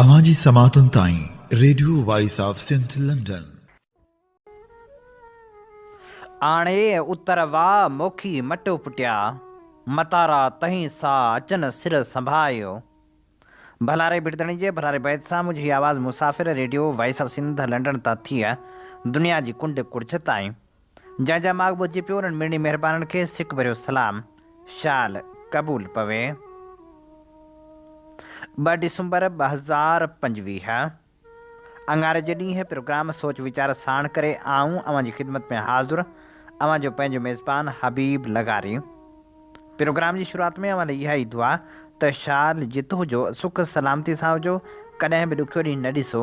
اوهان جي سماعتن تائين radio voice of Sindh London. آڻي اتر واء موکي مٽو پٽيا، متارا تهين سا اچن سر سنڀايو. ڀلاري ڀٽ-ڌڻي جي ڀلاري بيت سان منهنجي هي آواز مسافر radio voice of Sindh London تان ٿي دنيا جي ڪنڊ ڪڙڇ تائين جنهن جا ماڳ ٻڌجي پيو انهن مڙني مهربانن کي سڪ ڀريو سلام شال قبول پوي. 2 ڊسمبر 2025 اڱاري جي ڏينهن پروگرام سوچ ويچار ساڻ ڪري آئون اوهان جي خدمت ۾ حاضر اوهان جو پنهنجو ميزبان حبيب لغاري. پروگرام جي شروعات ۾ اوهان لاء اها ئي دعا ته شال جت هجو سک سلامتي سان هجو ڪڏهن به ڏکيو ڏينهن نه ڏسو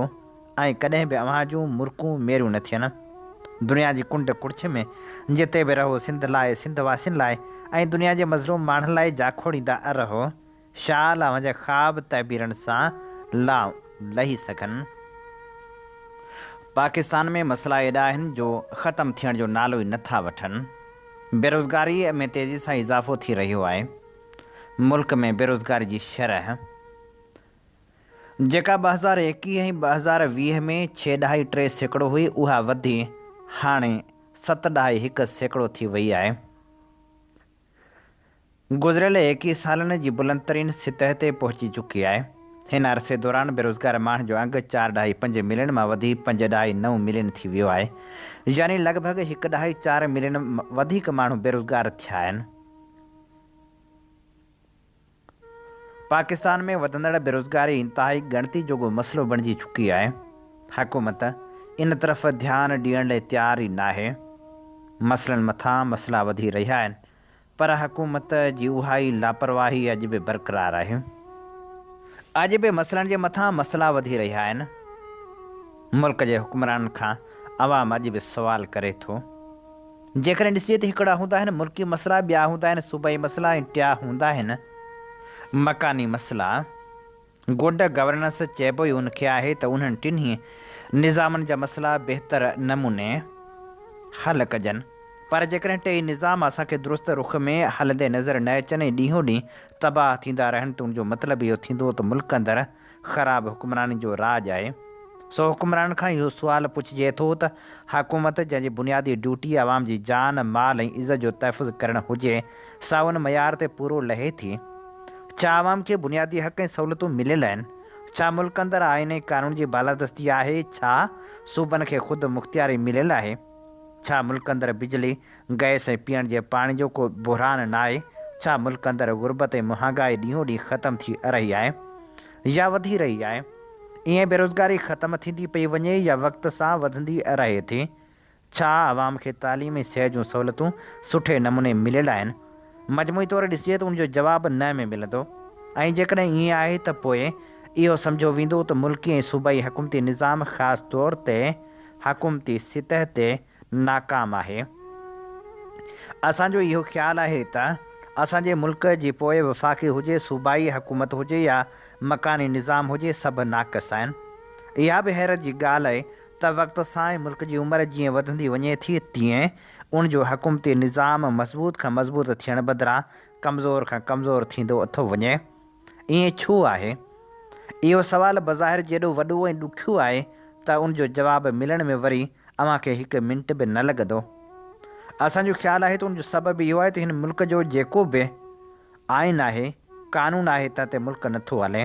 ۽ ڪڏهن به اوهان جون مرڪون ميريون نه ٿين. دنيا جي ڪنڊ ڪڙڇ ۾ جتي به رهو سنڌ لاء سنڌ واسين لاء ۽ دنيا جي مظلوم ماڻهن لاء جاکوڙيندا رهو. شال اوهان جا خواب تعبيرن سان لانء لهي سگهن. پاڪستان ۾ مسئلا ايڏا آهن جو ختم ٿيڻ جو نالو ئي نه ٿا وٺن. بيروزگاري ۾ تيزي سان اضافو ٿي رهيو آهي. ملڪ ۾ بيروزگاري جي شرح جيڪا 2021 ۽ 2020 ۾ ڇهه ڏهائي ٽي سيڪڙو هئي اها وڌي هاڻي ست ڏهائي هڪ سيڪڙو ٿي وئي آهي. گذريل ايڪيهه سالن جي بلند ترين سطح تي پهچي چڪي آهي. هن عرصي دوران بيروزگار ماڻهن جو انگ چار ڏهائي پنج ملين مان وڌي پنج ڏهائي نو ملين ٿي ويو آهي يعني لڳ ڀڳ هڪ ڏهائي چار ملين وڌيڪ ماڻهو بيروزگار ٿيا آهن. پاڪستان ۾ وڌندڙ بيروزگاري انتهائي ڳڻتي جوڳو مسئلو بڻجي چڪي آهي. حڪومت ان طرف ڌيان ڏيڻ لاء تيار ئي ناهي. مسئلن مٿان مسئلا وڌي رهيا آهن. پر حڪومت جي اها ئي لاپرواهي اڄ به برقرار آهي. اڄ به مسئلن جي مٿان مسئلا وڌي رهيا آهن. ملڪ جي حڪمرانن کان عوام اڄ به سوال ڪري ٿو. جيڪڏهن ڏسجي ته هڪڙا هوندا آهن ملڪي مسئلا، ٻيا هوندا آهن صوبائي مسئلا ۽ ٽيا هوندا آهن مڪاني مسئلا. گڊ گورننس چئبو ئي ان کي آهي ته انهن ٽنهي نظامن جا مسئلا بهتر نموني حل ڪجن. پر جيڪڏهن ٽيئي نظام اسان کي درست رخ ۾ هلندي نظر نه اچن ۽ ڏينهون ڏينهن تباهه ٿيندا رهن ته ان جو مطلب اهو ٿيندو ته ملڪ اندر خراب حڪمراني جو راڄ آهي. سو حڪمرانن کان اهو سوال پڇجي ٿو ته حڪومت جنهن جي بنيادي ڊيوٽي عوام جي جان، مال ۽ عزت جو تحفظ ڪرڻ هجي سا ان معيار تي پورو لهي ٿي؟ ڇا عوام کي بنيادي حق ۽ سهولتون مليل آهن؟ ڇا ملڪ اندر آئين ۽ قانون جي بالادستي آهي؟ ڇا صوبن کي خود مختياري مليل آهي؟ ڇا ملڪ اندر بجلي، گئس ۽ پيئڻ جي پاڻي جو ڪو بحران ناهي؟ ڇا ملڪ اندر غربت ۽ مهانگائي ڏينهون ڏينهن ختم ٿي رهي آهي يا وڌي رهي آهي؟ ائين بيروزگاري ختم ٿيندي پئي وڃي يا وقت سان وڌندي رهي ٿي؟ ڇا عوام کي تعليم ۽ صحت جون سهولتون سٺي نموني مليل آهن؟ مجموعي طور ڏسجي ته ان جو جواب نه ۾ ملندو ۽ جيڪڏهن ائين آهي ته پوء اهو سمجهيو ويندو ته ملڪي ۽ صوبائي حڪومتي نظام خاص طور تي حڪومتي سطح تي ناڪام آهي. اسان جو اهو خيال آهي ته اسان جي ملڪ جي پوء وفاقي هجي، صوبائي حڪومت هجي يا مڪاني نظام هجي سڀ ناقص آهن. اها به حيرت جي ڳالهه آهي ته وقت سان ۽ ملڪ جي عمر جيئن وڌندي وڃي ٿي تيئن ان جو حڪومتي نظام مضبوط کان مضبوط ٿيڻ بدران ڪمزور کان ڪمزور ٿيندو ٿو وڃي. ائين ڇو آهي؟ اهو سوال بظاهر جيڏو وڏو ۽ ڏکيو آهي ته ان جو جواب ملڻ ۾ وري اوهان کي هڪ منٽ به نه لڳندو. اسان جو خيال آهي ته ان جو سبب اهو آهي ته هن ملڪ جو جيڪو به آئين آهي، قانون آهي تنهن تي ملڪ نه ٿو هلي.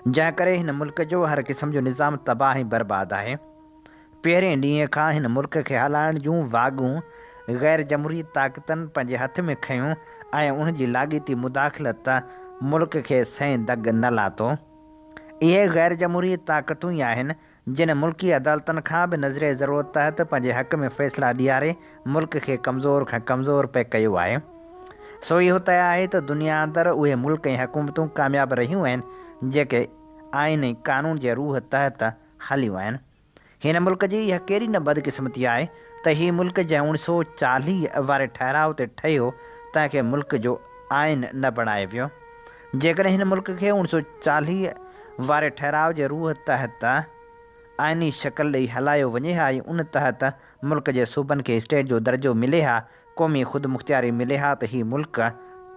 جنهن ڪري هن ملڪ جو هر قسم جو نظام تباهه ۽ برباد آهي. پهرين ڏينهن کان هن ملڪ کي هلائڻ جون واڳون غير جمهوري طاقتن پنهنجي هٿ ۾ کنيون ۽ انهن جي لاڳيتي مداخلت ملڪ کي سئين دڳ نه لاتو. اهي غير جمهوري طاقتون ئي آهن جن ملڪي عدالتن کان به نظريه ضرورت تحت پنهنجي حق ۾ فيصلا ڏياري ملڪ کي ڪمزور کان ڪمزور پئي ڪيو آهي. سو اهو طئي آهي ته دنيا اندر اهي ملڪ ۽ حڪومتون ڪامياب رهيون آهن جيڪي آئين ۽ قانون جي روح تحت هليون آهن. هن ملڪ جي اها ڪيڏي نه بدقسمتي آهي ته هي ملڪ جنهن اوڻ سو 40 واري ٺهراء تي ٺهيو تنهن کي ملڪ جو آئين نه بڻايو ويو. جيڪڏهن هن ملڪ کي اوڻ سو 40 واري ٺهراء جي روح تحت آئيني شڪل ڏئي هلايو وڃي ها ۽ ان تحت ملڪ جي صوبن کي اسٽيٽ جو درجو ملي ها، قومي خودمختياري ملي ها ته هي ملڪ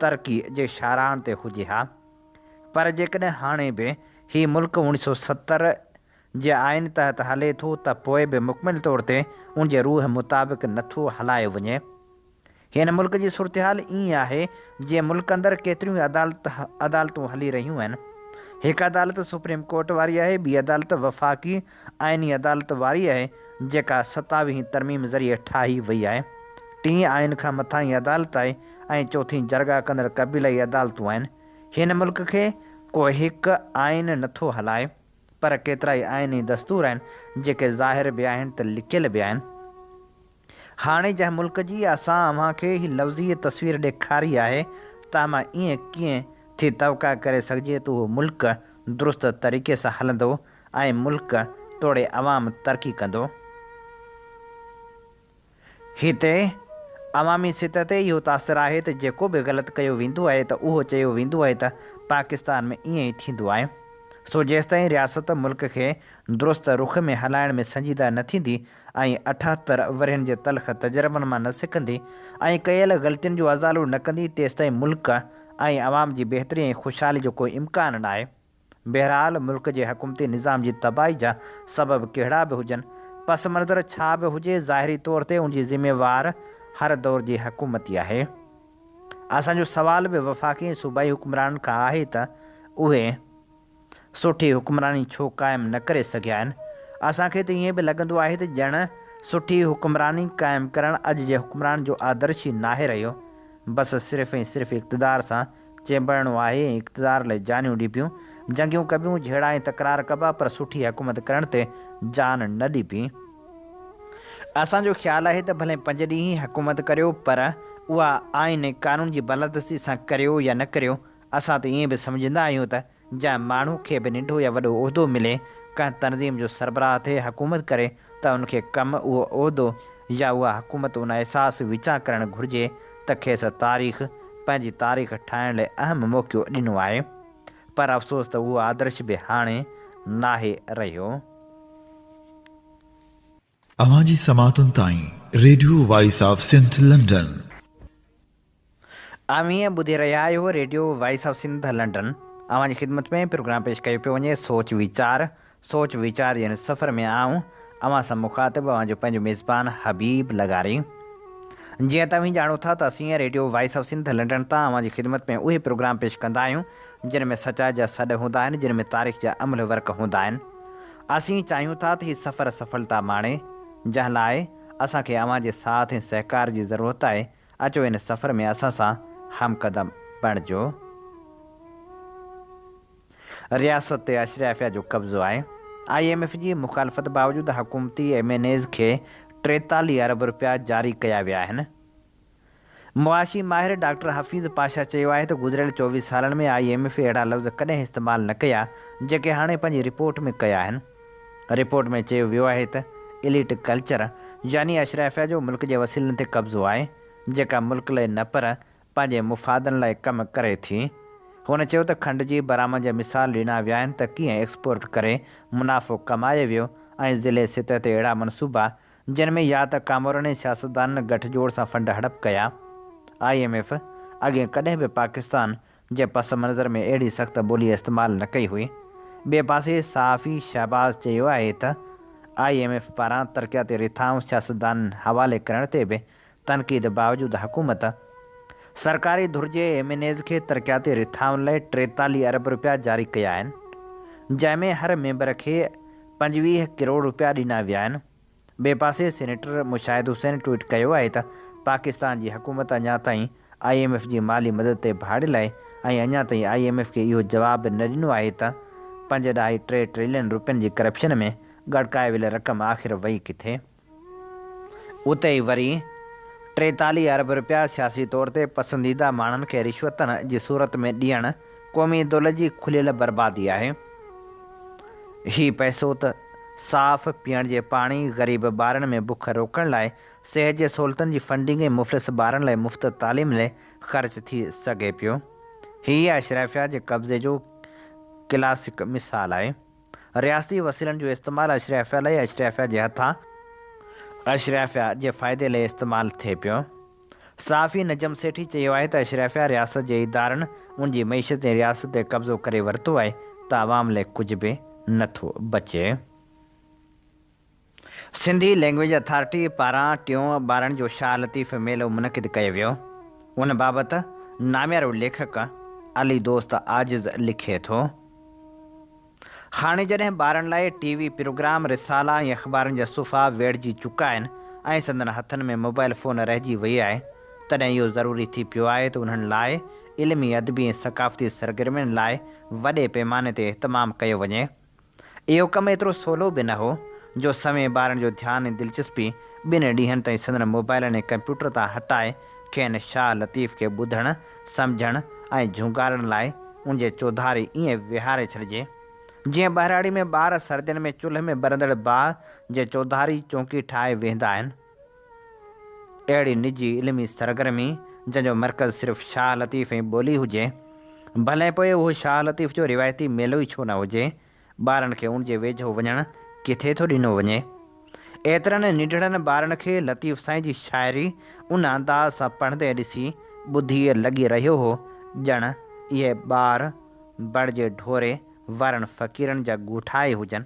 ترقي جي شاهراهن تي هجي ها. پر جيڪڏهن هاڻي به هي ملڪ 1970 جي آئين تحت هلي ٿو ته پوء به مڪمل طور تي ان جي روح مطابق نه ٿو هلايو وڃي. هن ملڪ جي صورتحال ائين آهي جيئن ملڪ اندر ڪيتريون ئي عدالتون هلي رهيون آهن. هڪ عدالت سپريم ڪورٽ واري آهي، ٻي عدالت وفاقي آئيني عدالت واري آهي جيڪا ستاويهين ترميم ذريعي ٺاهي وئي آهي. ٽين آئين کان مٿاهين عدالت آهي ۽ چوٿين جرڳا ڪندڙ قبيلائي عدالتون آهن. هن ملڪ کي ڪو هڪ آئين نه ٿو هلائي، پر ڪيترائي آئيني دستور آهن، جيڪي ظاهر به آهن ته لڪيل به آهن. هاڻي جنهن ملڪ جي اسان اوهان کي هي لفظي تصوير ڏيکاري آهي، تنهن مان ائين ڪيئن ٿي توقع ڪري سگهجي ته اهو ملڪ درست طريقي سان هلندو ۽ ملڪ توڙي عوام ترقي ڪندو؟ هتي عوامي سطح تي اهو تاثر آهي ته جيڪو به غلط ڪيو ويندو آهي ته اهو چيو ويندو آهي ته پاڪستان ۾ ائين ئي ٿيندو آهي. سو جيستائين رياست ملڪ کي درست رخ ۾ هلائڻ ۾ سنجيده نه ٿيندي ۽ 78 ورهين جي تلخ تجربن مان نه سکندي ۽ ڪيل غلطين جو ازالو نه ڪندي تيستائين ملڪ ۽ عوام جي بهتري ۽ خوشحالي جو ڪو امڪان ناهي. بهرحال ملڪ جي حڪومتي نظام جي تباهي جا سبب ڪهڙا به هجن، پس منظر ڇا به هجي ظاهري طور تي ان جي ذميوار هر دور جي حڪومت ئي آهي. اسان جو سوال به وفاقي ۽ صوبائي حڪمرانن کان آهي ته اهي سٺي حڪمراني ڇو قائم نه ڪري سگهيا آهن؟ اسان کي ته ائين به لڳندو آهي ته ڄڻ سٺي حڪمراني قائم ڪرڻ اڄ جي حڪمرانن جو آدرش ئي ناهي رهيو، بس صرف ۽ صرف اقتدار سان چنبڙڻو آهي ۽ اقتدار لئه جانيون ڏبيون، جنگيون ڪبيون، جهيڙا ۽ تڪرار ڪبا پر سٺي حڪومت ڪرڻ تي جان نه ڏبي. اسان جو خيال آهي ته ڀلي پنج ڏينهن ئي حڪومت ڪريو پر اها آئين ۽ قانون جي بالادستي سان ڪريو يا نه ڪريو، اسان ته ائين به سمجهندا آهيون ته جنهن ماڻهو کي به ننڍو يا وڏو عهدو ملي، ڪنهن تنظيم جو سربراهه ٿئي حڪومت ڪري ته ان کي ڪم اهو عهدو يا اها حڪومت ان احساس وچان ڪرڻ گهرجي ته کيس تاريخ پنهنجي تاريخ ٺاهڻ لئه اهم موقعو ڏنو آهي پر افسوس ته اهو آدرش به هاڻي ناهي رهيو. اوهان جي سماعتن تائين radio voice of Sindh London. اوهين ٻڌي رهيا آهيو radio voice of Sindh London. اوهان جي خدمت ۾ پروگرام پيش ڪيو پيو وڃي سوچ ويچار. سوچ ويچار جي هن سفر ۾ آئون اوهان سان مخاطب اوهان جو پنهنجو ميزبان حبيب لغاري. جيئن ته اوهين ڄاڻو ٿا ته اسين radio voice of Sindh London تان اوهان جي خدمت ۾ اهي پروگرام پيش ڪندا آهيون جن ۾ سچائي جا سڏ هوندا آهن جن ۾ تاريخ جا املهه ورق هوندا آهن. اسين چاهيون ٿا ته هي سفر سڦلتا ماڻي جنهن لاء اسان کي اوهان جي ساٿ ۽ سهڪار جي ضرورت آهي. اچو ان سفر ۾ اسان سان هم قدم بڻجو. رياست تي اشرافيه جو قبضو آهي. I M F جي مخالفت باوجود حڪومتي ايم اين ايز کي 43 ارب رپيا جاري ڪيا ويا آهن. معاشي ماهر ڊاڪٽر حفيظ پاشا چيو آهي ته گذريل 24 سالن ۾ I M F اهڙا لفظ ڪڏهن استعمال نه ڪيا جيڪي هاڻي پنهنجي رپورٽ ۾ ڪيا آهن. رپورٽ ۾ چيو ويو آهي ته اليٽ ڪلچر يعني اشرافيه جو ملڪ جي وسيلن تي قبضو آهي جيڪا ملڪ لئه نه پر پنهنجي مفادن لاء ڪم ڪري ٿي. هن چيو ته کنڊ جي برآمد جا مثال ڏنا ويا آهن ته ڪيئن ايڪسپورٽ ڪري منافعو ڪمايو ويو ۽ ضلعي سطح تي اهڙا منصوبا جن ۾ يا ته ڪامورن ۽ سياستدانن ڳٺ جوڙ سان فنڊ هڙپ ڪيا. I M F اڳين ڪڏهن به پاڪستان جي پس منظر ۾ اهڙي سخت ٻولي استعمال نه ڪئي هئي. ٻئي پاسي صحافي شهباز چيو آهي ته I M F پاران ترقياتي رٿائون سياستدانن حوالي ڪرڻ تي به تنقيد باوجود حڪومت سرڪاري ڌر جي ايم اين ايز کي ترقياتي رٿائن لاء 43 ارب رپيا جاري ڪيا آهن جنهن ۾ هر ميمبر کي 25 ڪروڙ رپيا ڏنا ويا آهن. ٻئي پاسي سينيٽر مشاهد حسين ٽوئيٽ ڪيو آهي ته پاڪستان جي حڪومت اڃا تائين I M F جي مالي مدد تي ڀاڙيل آهي ۽ اڃا تائين I M F کي اهو جواب به نه ڏنو آهي ته پنج ڏهائي ٽي ٽريلين رپين جي ڪرپشن ۾ ڳڙڪائي ويل رقم آخر وئي ڪٿي؟ اتي ئي وري 43 ارب رپيا سياسي طور تي پسنديده ماڻهن کي رشوتن جي صورت ۾ ڏيڻ قومي دولت جي کليل بربادي آهي. هي پئسو ته صاف پيئڻ جي پاڻي، غريب ٻارن ۾ بک روڪڻ لاء صحت جي سهولتن جي فنڊنگ ۽ مفلس ٻارن لاء مفت تعليم لاء خرچ ٿي سگهي پيو. هي اشرافيه جي قبضي جو ڪلاسڪ مثال آهي. رياستي وسيلن جو استعمال اشرافيه لاء اشرافيه جي هٿان اشرافيه جي فائدي لاء استعمال ٿئي پيو. صحافي نجم سيٺي چيو آهي ته اشرافيه رياست جي ادارن، ان جي معيشت ۽ رياست تي قبضو ڪري ورتو آهي. ته عوام لئه ڪجهه به نه ٿو بچي. سنڌي لينگويج اٿارٽي پاران ٽيون ٻارن جو شاهه لطيف ميلو منعقد ڪيو ويو. ان بابت ناميارو ليکڪ علي دوست عاجز لکي ٿو. هاڻي جڏهن ٻارن لاء ٽي وي پروگرام، رسالا ۽ اخبارن جا صفحا ويڙهجي چڪا آهن ۽ سندن هٿن ۾ موبائل فون رهجي وئي آهي، تڏهن اهو ضروري ٿي پيو آهي ته انهن لاء علمي، ادبي ۽ ثقافتي سرگرمين لاء وڏي پيماني تي اهتمام ڪيو وڃي. اهو ڪم ايترو سولو به نه هو، جو سوين ٻارن جو ڌيان ۽ دلچسپي ٻن ڏينهن تائين سندن موبائلن ۽ ڪمپيوٽر تان هٽائي کين شاهه لطيف کي ٻڌڻ، سمجهڻ ۽ جهونگارڻ لاء ان جي چوڌاري ائين ويهاري ڇڏجي، جيئن ٻهراڙي ۾ ٻار سردين ۾ چلهه ۾ ٻرندڙ باهه جي چوڌاري چونڪي ٺاهي ويهندا آهن. اهڙي نجي علمي سرگرمي، جنهن جو مرڪز صرف شاهه لطيف ۽ ٻولي هجي، ڀلي پوء اهو شاهه لطيف جو روايتي ميلو ئي ڇو نه هجي، ٻارن کي ان جي ويجهو وڃڻ ڪٿي ٿو ڏنو وڃي؟ ايترن ننڍڙن ٻارن کي لطيف سائين جي شاعري ان انداز سان پڙهندي ڏسي ٻڌي لڳي رهيو هو ڄڻ اهي ٻار بڙ جي ڍوري وارن فقيرن جا ڳوٺائي هجن.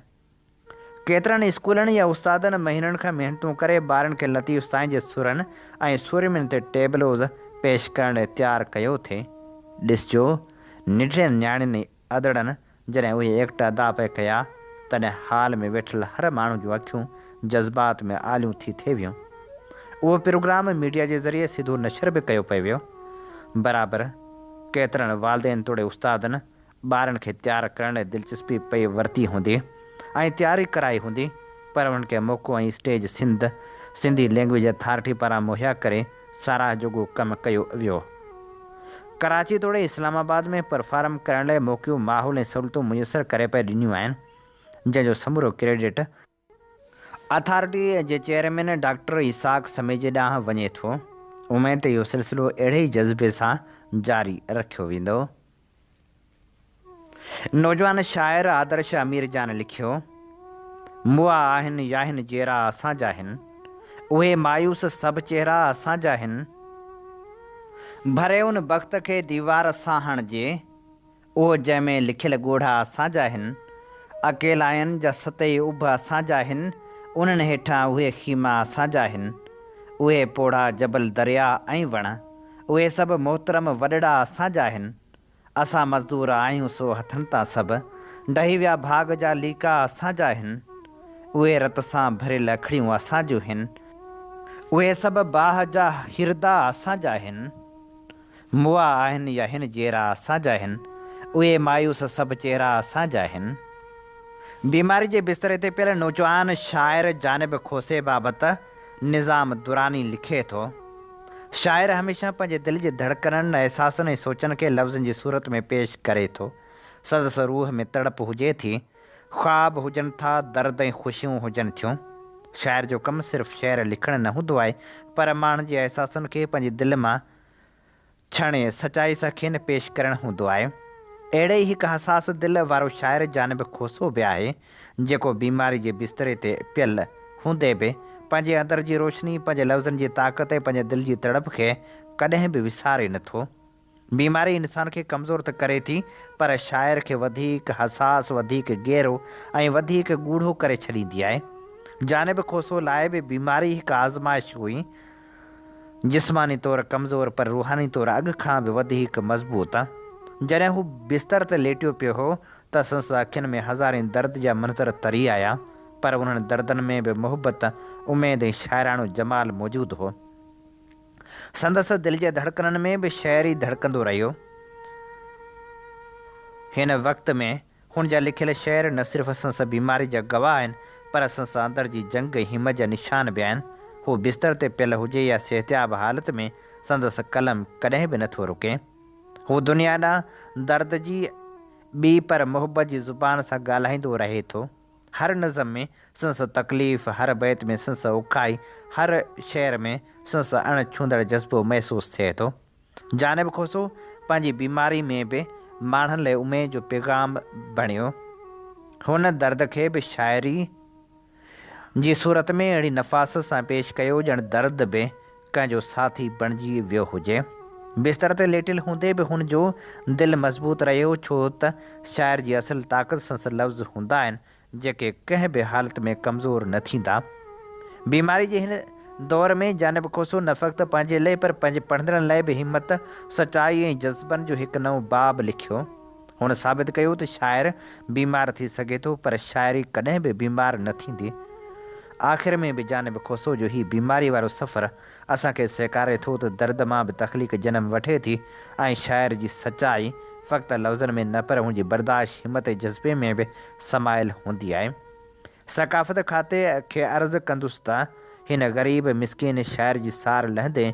ڪيترن اسڪولن يا استادن مهينن کان محنتون ڪري ٻارن کي لطيف سائين جي سرن ۽ سورمين تي ٽيبلوز پيش ڪرڻ لاء تيار ڪيو ٿي. ڏسجو ننڍڙين نياڻين ۽ ادڙن جڏهن اهي ايڪٽ ادا پئي ڪيا، تڏهن هال ۾ ويٺل هر ماڻهو جون اکيون جذبات ۾ آليون ٿي ٿي ويون. اهو پروگرام ميڊيا جي ذريعي سڌو نشر به ڪيو پئي ويو. برابر ڪيترن والدين توڙي استادن ٻارن کي تيار ڪرڻ لاء دلچسپي پئي ورتي هوندي ۽ تياري ڪرائي هوندي پر انهن کي موقعو ۽ stage Sindh Sindhi language authority پاران مهيا ڪري ساراهه جوڳو ڪم ڪيو ويو. ڪراچي توڙي اسلام آباد ۾ پرفارم ڪرڻ لاء موقعو، ماحول ۽ سهولتون ميسر ڪري پئي ڏنيون آهن، جنهن جو سمورو ڪريڊٽ اٿارٽي جي چيئرمين ڊاڪٽر اسحاق سميجي ڏانهن وڃي ٿو. اميد ته اهو سلسلو اهڙي ئي جذبي سان جاري رکيو ويندو. نوجوان شاعر آدرش امير جان لکيو، مئا آهن ياهن جيئرا اسان جا هن، اهي مايوس سڀ چهرا اسان جا هن. ڀري ان بخت کي ديوار سان هڻجي، اهو جنهن ۾ لکيل ڳوڙها اسان جا هن. اڪيلاين جا ستئي اڀ اسان جا هن، انهن هيٺان اهي خيما اسان جا هن. اهي پوڙها جبل درياء ۽ وڻ، اهي سڀ محترم وڏڙا اسان جا هن. اسان مزدور آهيون سو هٿن تان سڀ ڊهي ويا ڀاڳ جا ليڪا اسان جا هن اهي رت سان ڀريل اکڙيون اسان جون هن اهي سڀ باهه جا هردا اسان جا هن مئا آهن يا هن جيئرا اسان جا هن اهي مايوس سڀ چهرا اسان جا هن. بيماري جي بستري تي پيل نوجوان شاعر جانب کوسي بابت نظام دراني لکي ٿو. شاعر هميشه پنهنجي دل جي ڌڙڪنن، احساسن ۽ سوچن کي لفظن جي صورت ۾ پيش ڪري ٿو. سندس روح ۾ تڙپ هجي ٿي، خواب هجن ٿا، درد ۽ خوشيون هجن ٿيون. شاعر جو ڪم صرف شعر لکڻ نه هوندو آهي، پر ماڻهن جي احساسن کي پنهنجي دل مان ڇڻي سچائي سان کين پيش ڪرڻ هوندو آهي. اهڙي ئي هڪ حساس دل وارو شاعر جانب کوسو به آهي، جيڪو بيماري جي بستري تي پيل هوندي به پنهنجي اندر جي روشني، پنهنجي لفظن جي طاقت ۽ پنهنجي دل جي تڙپ کي ڪڏهن به وساري نه ٿو. بيماري انسان کي ڪمزور ته ڪري ٿي، پر شاعر کي وڌيڪ حساس، وڌيڪ گهرو ۽ وڌيڪ ڳوڙهو ڪري ڇڏيندي آهي. جانب کوسو لاء به بيماري هڪ آزمائش هئي، جسماني طور ڪمزور پر روحاني طور اڳ کان به وڌيڪ مضبوط. جڏهن هو بستر تي ليٽيو پيو هو ته سندس اکين ۾ هزارين درد جا منظر تري آيا، پر انهن دردن ۾ به محبت، اميد ۽ شاعراڻو جمال موجود هو. سندس دل جي ڌڙڪنن ۾ به شعر ئي ڌڙڪندو رهيو. هن وقت ۾ هن جا لکيل شعر نه صرف سندس بيماري جا گواهه آهن، پر سندس اندر جي جنگ ۽ همت جا نشان به آهن. هو بستر تي پيل هجي يا صحتياب حالت ۾، سندس قلم ڪڏهن به نٿو رڪي. هو دنيا ڏانهن درد جي ٻي پر محبت جي زبان سان ڳالهائيندو رهي ٿو. هر نظم ۾ سندس تڪليف، هر بيت ۾ سندس اوکائي، هر شعر ۾ سندس اڻ ڇهندڙ جذبو محسوس ٿئي ٿو. جانب کوسو پنهنجي بيماري ۾ به ماڻهن لاء اميد جو پيغام بڻيو. هن درد کي به شاعري جي صورت ۾ اهڙي نفاست سان پيش ڪيو ڄڻ درد به ڪنهن جو ساٿي بڻجي ويو هجي. بستر تي ليٽيل هوندي به هن جو دل مضبوط رهيو ڇو ته شاعر جي اصل طاقت سندس لفظ هوندا آهن جيڪي ڪنهن به حالت ۾ ڪمزور نه ٿيندا. بيماري جي هن دور ۾ جانب کوسو نه فقط پنهنجي لئه پر پنهنجي پڙهندڙن لئه به همت، سچائي ۽ جذبن جو هڪ نئون باب لکيو. هن ثابت ڪيو ته شاعر بيمار ٿي سگهي ٿو پر شاعري ڪڏهن به بيمار نه ٿيندي. آخر ۾ به جانب کوسو جو هي بيماري وارو سفر اسان کي سيکاري ٿو ته درد مان به تخليق جنم وٺي ٿي ۽ شاعر جي سچائي فقط لفظن ۾ نه پر هن جي برداشت، همت ۽ جذبي ۾ به سمايل هوندي آهي. ثقافت کاتي کي عرض ڪندس ته هن غريب مسڪين شاعر جي سار لهندي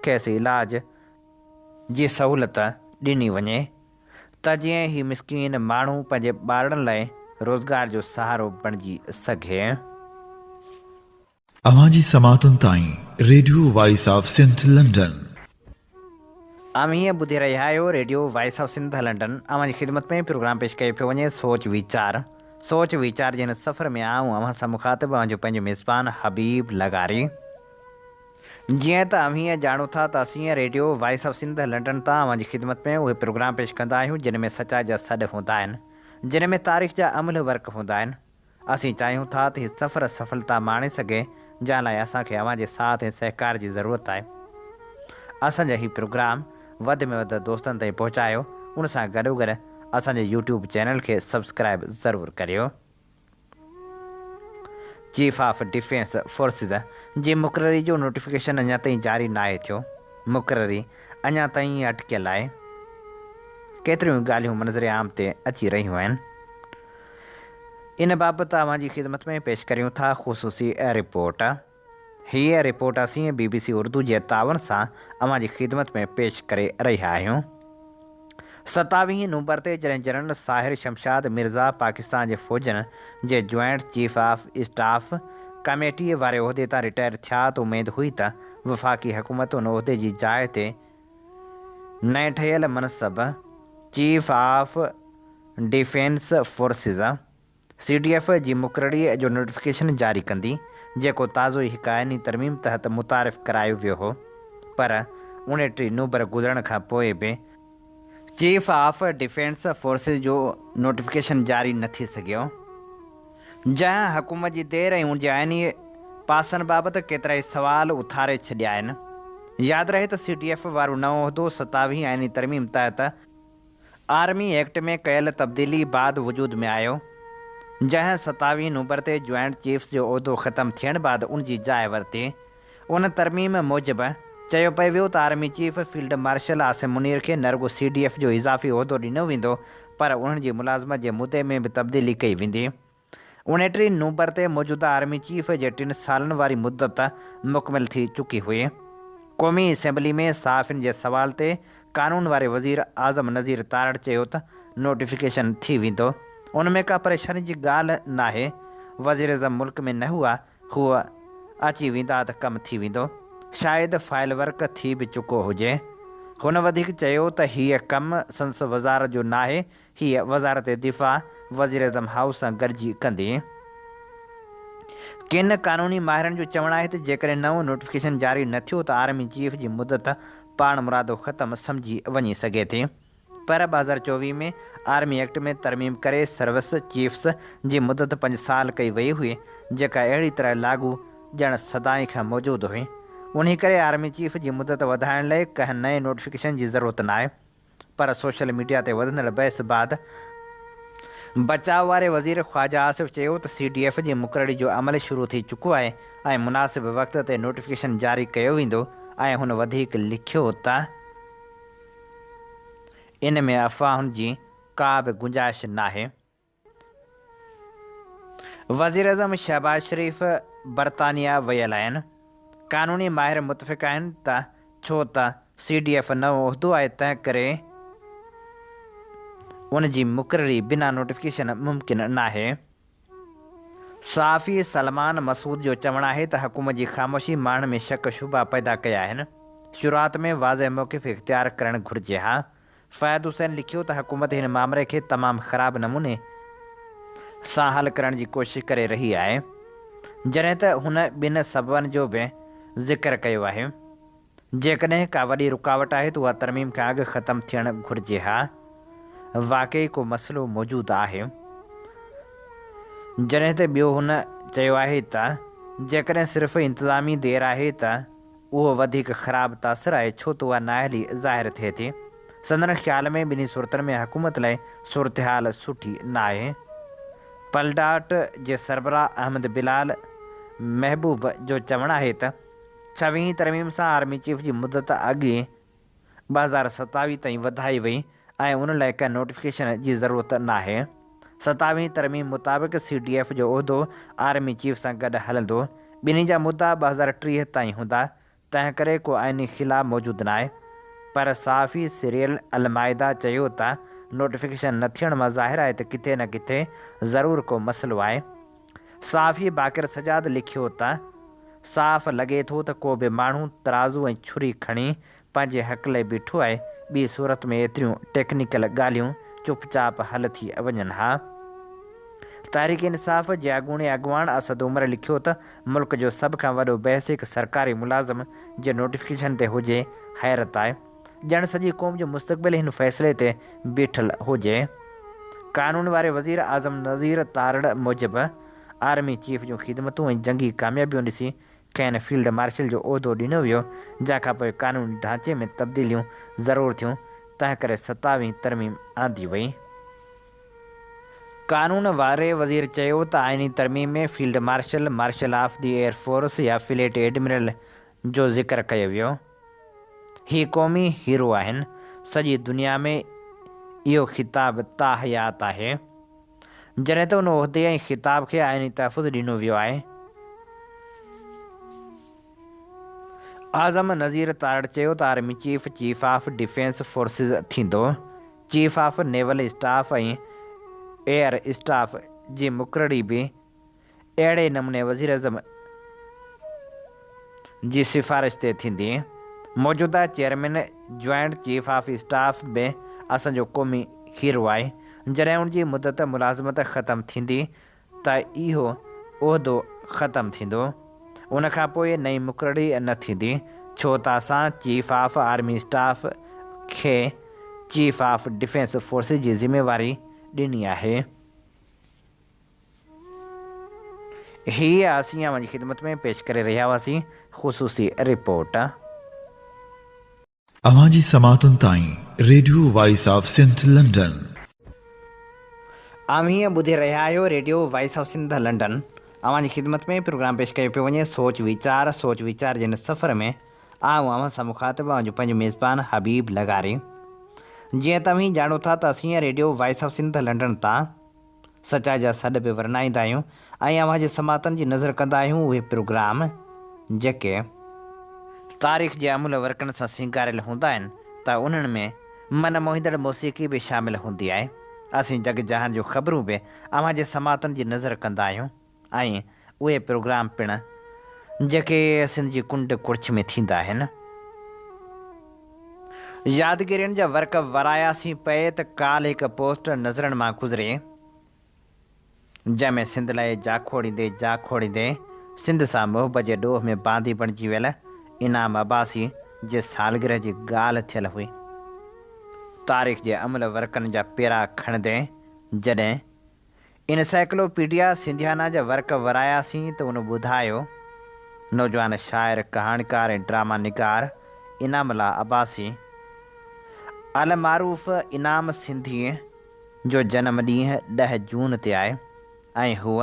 کيس علاج جي سهولت ڏني وڃي ته جيئن هي مسڪين ماڻهو پنهنجي ٻارڙن لاء روزگار جو سهارو بڻجي سگهي. اوهان جي سماعتن تائين radio voice of Sindh London. اوهين ٻڌي رهيا آهيو radio voice of Sindh London اوهان جي خدمت ۾ پروگرام پيش ڪيو پيو وڃي سوچ ويچار سوچ ويچار جي هن سفر ۾ آئون اوهان سان مخاطب اوهان جو پنهنجو ميزبان حبيب لغاري. جيئن ته اوهين ڄاڻو ٿا ته اسين radio voice of Sindh London تان اوهان جي خدمت ۾ اهي پروگرام پيش ڪندا آهيون جن ۾ سچائي جا سڏ هوندا آهن جن ۾ تاريخ جا املهه ورق هوندا آهن. اسين چاهيون ٿا ته هي سفر سڦلتا ماڻي سگهي جنهن لاء اسان کي اوهان جي ساٿ ۽ سهڪار جي ضرورت آهي. اسان جا هي پروگرام وڌ ۾ وڌ دوستن تائين پهچايو ان سان گڏوگڏ اسان جي يوٽيوب چينل کي سبسڪرائب ضرور ڪريو. چيف آف ڊفينس فورسز جي مقرري جو نوٽيفڪيشن اڃا تائين جاري ناهي ٿيو، مقرري اڃا تائين اٽڪيل آهي، ڪيتريون ئي ڳالهيون منظر عام تي اچي رهيون آهن، ان بابت اوهان جي خدمت ۾ پيش ڪريون ٿا خصوصي رپورٽ. هيء رپورٽ اسين بي بي سي اردو جي تعاون سان اوهان جي خدمت ۾ پيش ڪري رهيا آهيون. ستاويهين نومبر تي جڏهن جنرل ساحر شمشاد مرزا پاڪستان جي فوجن جي جوائنٽ چيف آف اسٽاف ڪميٽيء واري عهدي تان رٽائر ٿيا ته اميد هئي ته وفاقي حڪومت ان عهدي جي جاء تي نئين ٺهيل منصب chief of defence forces, C D F, جي مقرريء جو نوٽيفڪيشن جاري ڪندي، جيڪو تازو ئي هڪ آئيني ترميم تحت متعارف ڪرايو ويو هو، پر اڻٽيهه نومبر گذرڻ کان پوء به چيف آف ڊفينس فورسز جو نوٽيفڪيشن جاري نه ٿي سگهيو، جنهن حڪومت جي دير ۽ ان جي آئيني پاسن بابت ڪيترائي سوال اٿاري ڇڏيا آهن. ياد رهي ته سي ڊي ايف وارو نئون عهدو ستاويهين آئيني ترميم تحت آرمي ايڪٽ ۾ ڪيل تبديلي بعد وجود ۾ آيو، جنهن ستاويهه نومبر تي جوائنٽ چيفس جو عهدو ختم ٿيڻ بعد ان جي جاء ورتي. ان ترميم موجب، چيو پئي ويو ته army chief field marshal Asim Munir کي نه رڳو سي ڊي ايف جو اضافي عهدو ڏنو ويندو پر انهن جي ملازمت جي مدي ۾ به تبديلي ڪئي ويندي. اڻٽيهه نومبر تي موجوده آرمي چيف جي ٽن سالن واري مدت مڪمل ٿي چڪي هئي. قومي اسيمبلي ۾ صحافين جي سوال تي قانون واري وزير اعظم نذير تارڙ چيو ته نوٽيفڪيشن ٿي ويندو، ان ۾ ڪا پريشاني جي ڳالهه ناهي، وزيراعظم ملڪ ۾ نه هئا، هو اچي ويندا ته ڪم ٿي ويندو. شايد فائل ورڪ ٿي به چڪو هجي. هن وڌيڪ چيو ته هيء ڪم سندس وزارت جو ناهي، هيء وزارت دفاع وزيراعظم هائوس سان گڏجي ڪندي. ڪن قانوني ماهرن جو چوڻ آهي ته جيڪڏهن نئون نوٽيفڪيشن جاري نه ٿيو ته آرمي چيف جي مدت پاڻمرادو ختم سمجهي وڃي سگهي ٿي. پر 2024 ۾ آرمي ايڪٽ ۾ ترميم ڪري سروس چيفس جي مدت پنج سال ڪئي وئي هئي جيڪا اهڙي طرح لاڳو ڄڻ سدائين کان موجود هئي. انهي ڪري آرمي چيف جي مدت وڌائڻ لئي ڪنهن نئين نوٽيفڪيشن جي ضرورت ناهي. پر سوشل ميڊيا تي وڌندڙ بحث بعد بچاء واري وزير خواجه آصف چيو ته سي ڊي ايف جي مقرري جو عمل شروع ٿي چڪو آهي ۽ مناسب وقت تي نوٽيفڪيشن جاري ڪيو ويندو ۽ هن وڌيڪ لکيو ته ان ۾ افواهن جي ڪا به گنجائش ناهي. وزيراعظم شهباز شريف برطانيا ويل آهن، قانوني ماهر متفق آهن ته ڇو ته سي ڊي ايف نئون عهدو آهي تنهن ڪري ان جي مقرري بنا نوٽيفڪيشن ممڪن ناهي. صحافي سلمان مسعود جو چوڻ آهي ته حڪومت جي خاموشي ماڻهن ۾ شڪ شبها پيدا ڪيا آهن، شروعات ۾ واضح موقف اختيار ڪرڻ گهرجي ها. فهد حسين لکيو ته حڪومت هن مامري کي تمام خراب نموني سان حل ڪرڻ جي ڪوشش ڪري رهي آهي جڏهن ته هن ٻن سببن جو به ذڪر ڪيو آهي. جيڪڏهن ڪا وڏي رڪاوٽ آهي ته اها ترميم کان اڳ ختم ٿيڻ گهرجي ها. واقعي ڪو مسئلو موجود آهي. جڏهن ته ٻيو هن چيو آهي ته جيڪڏهن صرف انتظامي دير آهي ته اهو وڌيڪ خراب تاثر آهي ڇو ته اها نااهلي ظاهر ٿئي ٿي. سندن خيال ۾ ٻنهي صورتن ۾ حڪومت لاء صورتحال سٺي ناهي. پلڊاٽ جي سربراهه احمد بلال محبوب جو چوڻ آهي ته ڇويهين ترميم سان آرمي چيف جي مدت اڳ ئي 2027 تائين وڌائي وئي ۽ ان لاء ڪنهن نوٽيفڪيشن جي ضرورت ناهي. ستاويهين ترميم مطابق سي ڊي ايف جو عهدو آرمي چيف سان گڏ هلندو، ٻنهي جا مدا 2030 تائين هوندا، تنهنڪري ڪو آئيني خلا موجود ناهي. پر صحافي سريل المائده چيو ته نوٽيفڪيشن نه ٿيڻ مان ظاهر آهي ته ڪٿي نه ڪٿي ضرور ڪو مسئلو آهي. صحافي باقر سجاد لکيو ته صاف لڳي ٿو ته ڪو به ماڻهو ترازو ۽ ڇري کڻي پنهنجي حق لئي بيٺو آهي، ٻي صورت ۾ ايتريون ٽيڪنيڪل ڳالهيون چپ چاپ حل ٿي وڃن ها. تحريڪ انصاف جي اڳوڻي اڳواڻ اسد عمر لکيو ته ملڪ جو سڀ کان وڏو بحث هڪ سرڪاري ملازم جي نوٽيفڪيشن تي هجي حيرت آهي. ڄڻ سڄي قوم جو مستقبل هن فيصلي تي بيٺل هجي. قانون واري وزير اعظم نذير تارڙ موجب آرمي چيف جون خدمتون ۽ جنگي ڪاميابيون ڏسي کين فيلڊ مارشل جو عهدو ڏنو ويو، جنهن کانپوء قانوني ڍانچي ۾ تبديليون ضرور ٿيون، تنهنڪري ستاويهين ترميم آندي وئي. قانون واري وزير چيو ته آئيني ترميم ۾ field marshal, marshal of the air force يا فليٽ ايڊمرل جو ذڪر ڪيو ويو. هي قومي هيرو آهن، سڄي دنيا ۾ اهو خطاب تاحيات آهي. جڏهن ته ان عهدي ۽ خطاب کي آئيني تحفظ ڏنو ويو آهي. اعظم نذير تارڙ چيو ته army chief, chief of defence forces ٿيندو، chief of naval staff ۽ air staff جي مقرري به اهڙي نموني وزيراعظم جي سفارش تي ٿيندي. موجوده chairman joint chief of staff به اسان جو قومي هيرو آهي، جڏهن ان جي مدت ملازمت ختم ٿيندي ته اهو عهدو ختم ٿيندو، ان کان پوء نئين مقرري نه ٿيندي، ڇو ته اسان چيف آف آرمي اسٽاف کي چيف آف ڊفينس فورسز جي ذميواري ڏني آهي. هيء اسين اوهان جي خدمت ۾ پيش ڪري رهيا هئاسين خصوصي رپورٽ. اوهان جي سماعتن تائين radio voice of Sindh London. اوهين ٻڌي رهيا آهيو radio voice of Sindh London. اوهان جي خدمت ۾ پروگرام پيش ڪيو پيو وڃي سوچ ويچار سوچ ويچار جي هن سفر ۾ آئون اوهان سان مخاطب اوهان جو پنهنجو ميزبان حبيب لغاري. جيئن ته اوهين ڄاڻو ٿا ته اسين radio voice of Sindh London تان سچائي جا سڏ به ورنائيندا آهيون ۽ اوهان جي سماعتن جي نظر ڪندا آهيون اهي پروگرام جيڪي تاريخ جي املهه ورقن سان سينگاريل هوندا آهن ته انهن ۾ من موهيندڙ موسيقي به شامل هوندي آهي اسين جڳ جهان جون خبرون به اوهان جي سماعتن جي نظر ڪندا آهيون ۽ اهي پروگرام پڻ جيڪي سنڌ جي ڪنڊ ڪڙڇ ۾ ٿيندا آهن. يادگيرين جا ورق وراياسين پئي ته ڪالهه هڪ پوسٽ نظرن مان گذري، جنهن ۾ سنڌ لاء جاکوڙيندي جاکوڙيندي سنڌ سان محبت جي ڏوهه ۾ باندي بڻجي ويل انعام عباسي جي سالگرهه جي ڳالهه ٿيل هئي. تاريخ جي املهه ورقن جا پيرا کڻندي جڏهن انسائيڪلوپيڊيا سنڌيانا جا ورق وراياسين ته ان ٻڌايو، نوجوان شاعر، ڪهاڻيڪار ۽ ڊراما نگار انعام الله عباسي، المعروف انعام سنڌيء، جو جنم ڏينهن ڏهه جون تي آهي ۽ هو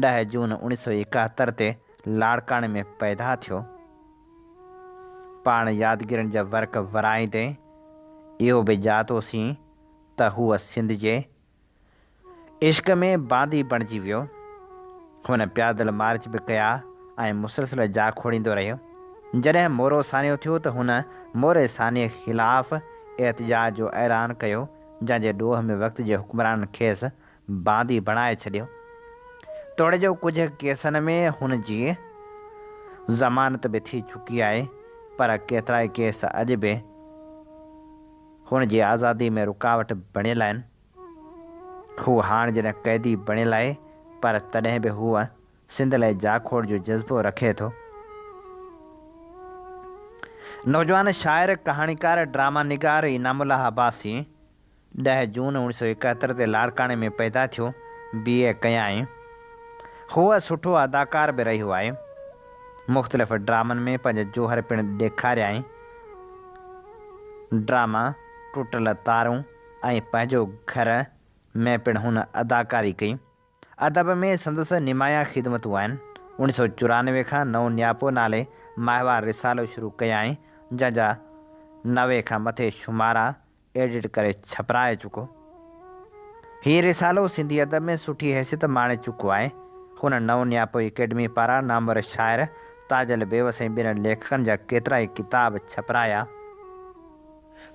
ڏهه جون اوڻيهه سؤ ايڪاهتر تي لاڙڪاڻي ۾ پيدا ٿيو. پاڻ يادگيرين جا ورق ورائيندي اهو به ڄاتوسين ته هو سنڌ جي عشق ۾ باندي بڻجي ويو. هن پيادل مارچ به ڪيا ۽ مسلسل جاکوڙيندو رهيو. جڏهن مورو سانحو ٿيو ته هن موري سانحي خلاف احتجاج جو اعلان ڪيو، جنهن جي ڏوهه ۾ وقت جي حڪمرانن کيس باندي بڻائي ڇڏيو. توڙي جو ڪجهه ڪيسن ۾ هن جي ضمانت به ٿي چڪي آهي، پر ڪيترائي ڪيس اڄ به هن جي آزادي ۾ رڪاوٽ بڻيل آهن. هو هاڻ جڏهن قيدي بڻيل آهي پر تڏهن به هو سنڌ لاء جاکوڙ جو جذبو رکي ٿو. نوجوان شاعر، ڪهاڻيڪار، ڊراما نگار انعام الله عباسي ڏهه جون 1971 تي لاڙڪاڻي ۾ پيدا ٿيو، بي اي ڪيائين. هو سٺو اداڪار به رهيو آهي. مختلف ڊرامن ۾ پنهنجا جوهر پڻ ڏيکاريائين. ڊراما ٽٽل تارون ۽ پنهنجو گهر ۾ پڻ هن اداڪاري ڪئي. ادب ۾ سندس نمايان خدمتون آهن. 1994 کان نئون نياپو نالي ماهوار رسالو شروع ڪيائين، جنهن جا 90 کان مٿي شمارا ايڊٽ ڪري ڇپرائي چڪو. هي رسالو سنڌي ادب ۾ سٺي حيثيت ماڻي چڪو آهي. هن نئون نياپو اڪيڊمي پاران نامور شاعر تاجل بيوس ۽ ٻين ليکڪن جا ڪيترائي ڪتاب ڇپرايا.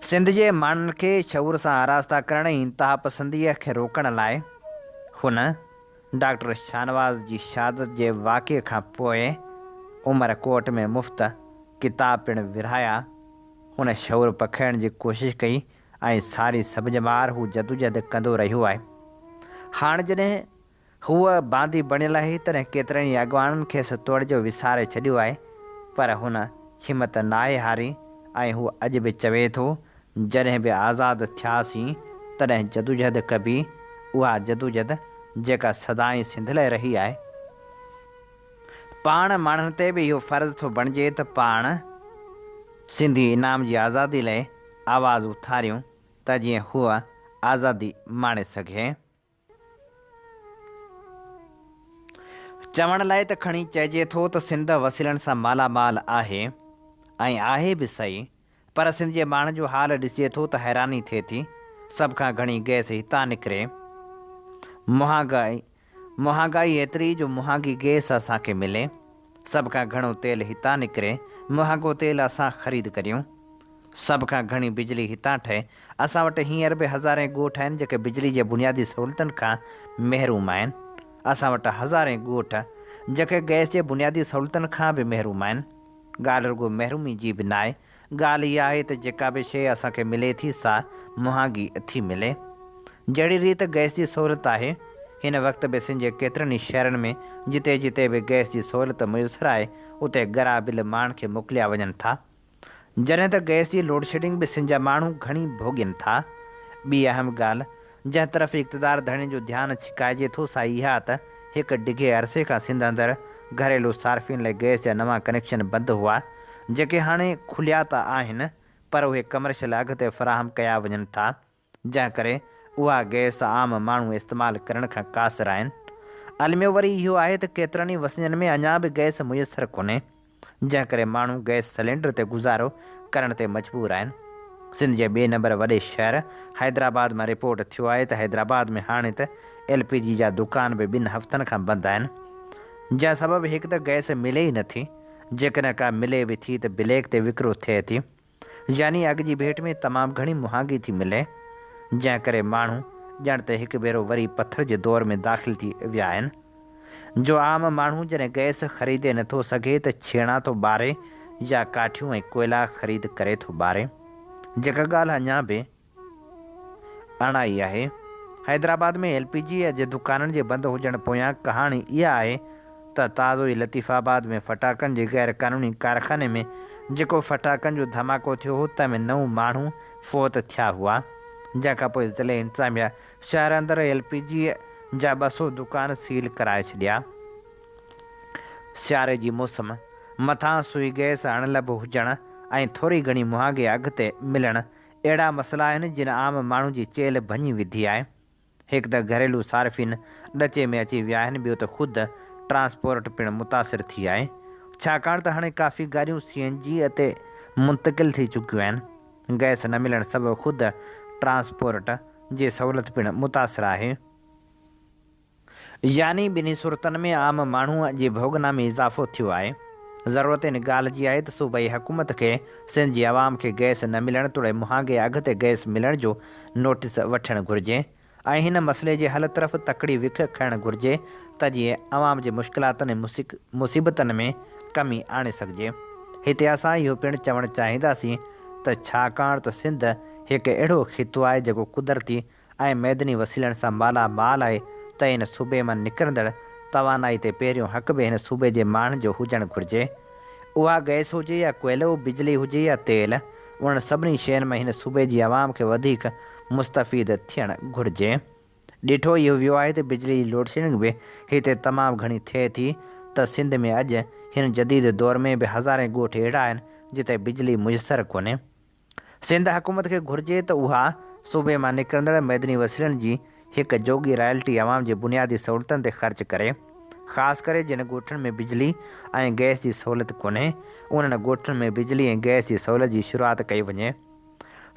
سنڌ جي ماڻهن کي شعور سان آراسته ڪرڻ ۽ انتهاپسنديء کي روڪڻ لاء هن ڊاڪٽر شاهنواز جي شهادت جي واقعي کان پوء عمر ڪوٽ ۾ مفت ڪتاب پڻ ورهايا. هن شعور پکيڙڻ جي ڪوشش ڪئي ۽ ساري سڀ ڄمار هو جدوجهد ڪندو رهيو آهي. هاڻ جڏهن هوء باندي بڻيل آهي، تڏهن ڪيترن ئي اڳواڻن کيس توڙ جو وساري ڇڏيو آهي، پر هن همت ناهي هاري ۽ هو اڄ به چوي ٿو، جڏهن به آزاد ٿياسين، تڏهن جدوجهد ڪبي، اها جدوجهد جيڪا سدائين سنڌ لاء رهي آهي. پاڻ ماڻهن تي به اهو فرض ٿو بڻجي ته پاڻ سنڌي انعام جي آزادي لاء آواز اٿاريون ته جيئن هوء آزادي ماڻي سگهي. چوڻ لاء ته کڻي چئجي ٿو ته سنڌ وسيلن سان مالا مال آهي ۽ آهي به سهي پر سنڌ جي ماڻهن جو حال ڏسجي ٿو ته حيراني ٿئي ٿي. سڀ کان گهڻي گئس هتان نڪري. مهانگائي مهانگائي ايتري جو مهانگي گئس اسان کي ملي. سڀ کان گهڻو تيل هتان نڪري، مهانگو تيل اسان خريد ڪريون. سڀ کان گهڻي بجلي هتان ٺهي. اسان وٽ هينئر به هزارين ڳوٺ آهن جيڪي بجلي جي بنيادي سهولتن کان محروم آهن. اسان وٽ هزارين ڳوٺ جيڪي گئس جي بنيادي سهولتن کان به محروم آهن. ڳالهه رڳو محرومي جي به ناهي، ڳالهه اها آهي ته جيڪا به شيء اسان کي ملي ٿي سا مهانگي ٿي ملي. جهڙي ريت گئس جي سهولت آهي، هن وقت به سنڌ جي ڪيترن ئي شهرن ۾ جتي جتي به گئس جي سهولت ميسر آهي اتي ڳرا بل ماڻهن کي موڪليا وڃن ٿا. جڏهن ته گئس جي لوڊشيڊنگ به سنڌ جا ماڻهو گهڻي ڀوڳين ٿا. ٻي اهم ڳالهه جنهن طرف اقتدار ڌڻين جو ڌيان ڇڪائجي ٿو سا اها ته هڪ ڊگهي عرصي کان سنڌ اندر گهريلو صارفين لاء گئس جا نوان ڪنيڪشن بند هئا جيڪي هاڻي کليا ته آهن پر اهي ڪمرشل اگهه تي فراهم ڪيا وڃن ٿا. جنهن ڪري اها گئس عام ماڻهو استعمال ڪرڻ کان قاصر آهن. الميو وري اهو آهي ته ڪيترن ئي وسندين ۾ اڃا به گئس ميسر ڪونهي، جنهن ڪري ماڻهو گئس سلينڊر تي گذارو ڪرڻ تي مجبور آهن. سنڌ جي ٻئي نمبر وڏي شهر حيدرآباد مان رپورٽ ٿيو آهي ته حيدرآباد ۾ هاڻي ته ايل پي جي جا دڪان به ٻن هفتن کان بند آهن، جنهن سبب هڪ ته گئس ملي ئي نٿي، جيڪڏهن ڪا ملي به ٿي ته بليڪ تي وڪرو ٿئي ٿي. يعني اڳ جي ڀيٽ ۾ تمام گهڻي مهانگي ٿي ملي، جنهن ڪري ماڻهو ڄڻ ته هڪ ڀيرو وري پٿر جي دور ۾ داخل ٿي ويا آهن. جو عام ماڻهو جڏهن گئس خريدي نٿو سگهي ته ڇيڻا ٿو ٻاري يا ڪاٺيون ۽ ڪوئلا خريد ڪري ٿو ٻاري، جيڪا ڳالهه اڃا به اڻائي آهي. حيدرآباد ۾ ايل پي جي جي دڪانن جي بند هجڻ پويان ڪهاڻي اها آهي ته تازو ئي لطيف آباد ۾ ڦٽاڪن جي غير قانوني ڪارخاني ۾ جيڪو ڦٽاڪن جو ڌماڪو ٿيو هو تنهن ۾ نو ماڻهو فوت ٿيا هئا جنهن کانپوء ضلعي انتظاميا شهر اندر ايل پي جي جا 200 دڪان سيل ڪرائي ڇڏيا. سياري جي موسم مٿان سوئي گئس اڻلڀ هجڻ ۽ ٿوري گهڻي مهانگي اگهه تي ملڻ اهڙا مسئلا آهن جن عام ماڻهو جي چيلهه ڀڃي وڌي آهي. هڪ ته گهريلو صارفين ڏچي ۾ اچي ويا آهن ٻيو ته خود ٽرانسپورٽ پڻ متاثر ٿي آهي. ڇاڪاڻ ته هاڻي ڪافي گاڏيون سي اين جي تي منتقل ٿي چڪيون آهن. گئس نه ملڻ سبب خود ٽرانسپورٽ جي سهولت پڻ متاثر آهي. يعني ٻنهي صورتن ۾ عام ماڻهوء جي ڀوڳنا ۾ اضافو ٿيو آهي. ضرورت ان ڳالهه جي آهي ته صوبائي حڪومت کي سنڌ جي عوام کي گئس نه ملڻ توڙي مهانگي اگهه تي گئس ملڻ جو نوٽيس وٺڻ گهرجي ۽ هن مسئلي جي حل طرف تڪڙي وک کڻڻ گهرجي ته جيئن عوام جي مشڪلاتن ۽ مصيبتن ۾ ڪمي آڻي سگهجي. هتي اسان اهو پڻ چوڻ چاهينداسين ته ڇاڪاڻ ته سنڌ هڪ اهڙو خطو آهي جيڪو قدرتي ۽ معدني وسيلن سان مالا مال آهي ته هن صوبي مان نڪرندڙ توانائي تي پهريون حق به هن صوبي جي ماڻهن جو هجڻ گهرجي. اها گئس هجي يا ڪوئلو، بجلي هجي يا تيل، انهن سڀني شين مان هن صوبي جي عوام کي وڌيڪ مستفيد ٿيڻ گهرجي. ڏٺو اهو ويو آهي ته بجلي جي لوڊشيڊنگ به هتي تمام گهڻي ٿئي ٿي ته سنڌ ۾ اڄ هن جديد دور ۾ به هزارين ڳوٺ اهڙا آهن جتي بجلي ميسر ڪونهي. سنڌ حڪومت کي گهرجي ته اها صوبي مان نڪرندڙ معدني وسيلن جي هڪ جوڳي رائلٽي عوام جي بنيادي سهولتن تي خرچ ڪري. خاص ڪري جن ڳوٺن ۾ بجلي ۽ گئس جي سهولت ڪونهي انهن ڳوٺن ۾ بجلي ۽ گئس جي سهولت جي شروعات ڪئي وڃي.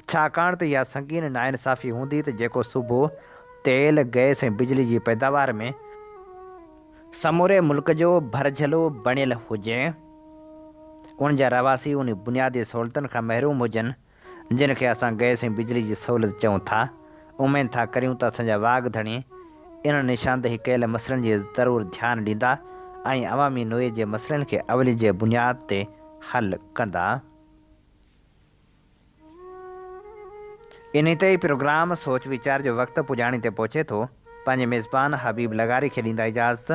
ڇاڪاڻ ته اها سنگين ناانصافي هوندي ته جيڪو صوبو تيل، گئس ۽ بجلي جي پيداوار ۾ سموري ملڪ جو ڀرجهلو بڻيل هجي، ان جا رهواسي انهي بنيادي سهولتن کان محروم هجن، جن کي اسان گئس ۽ بجلي جي سهولت چئون ٿا. اميد ٿا ڪريون ته اسان جا واڳ ڌڻي انهن نشاندهي ڪيل مسئلن جي ضرور ڌيان ڏيندا ۽ عوامي نوعيت جي مسئلن کي اولين جي بنياد تي حل ڪندا. انهي تي ئي پروگرام سوچ ويچار جو وقت پڄاڻي تي پهچي ٿو. پنهنجي ميزبان حبيب لغاري کي ڏيندا اجازت.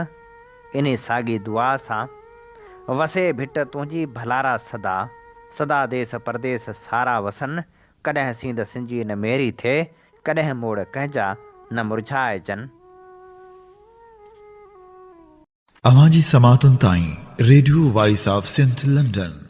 انهي ساڳي دعا سان. وسي ڀٽ تنهنجي ڀلارا سدا. سدا ديس پرديس سارا وسن. ڪڏهن سينڌ سنجي نه ميري ٿئي. ڪڏهن موڙ ڪنهن جا نه مرجهائجن. اوهان جي سماعتن تائين radio voice of Sindh London.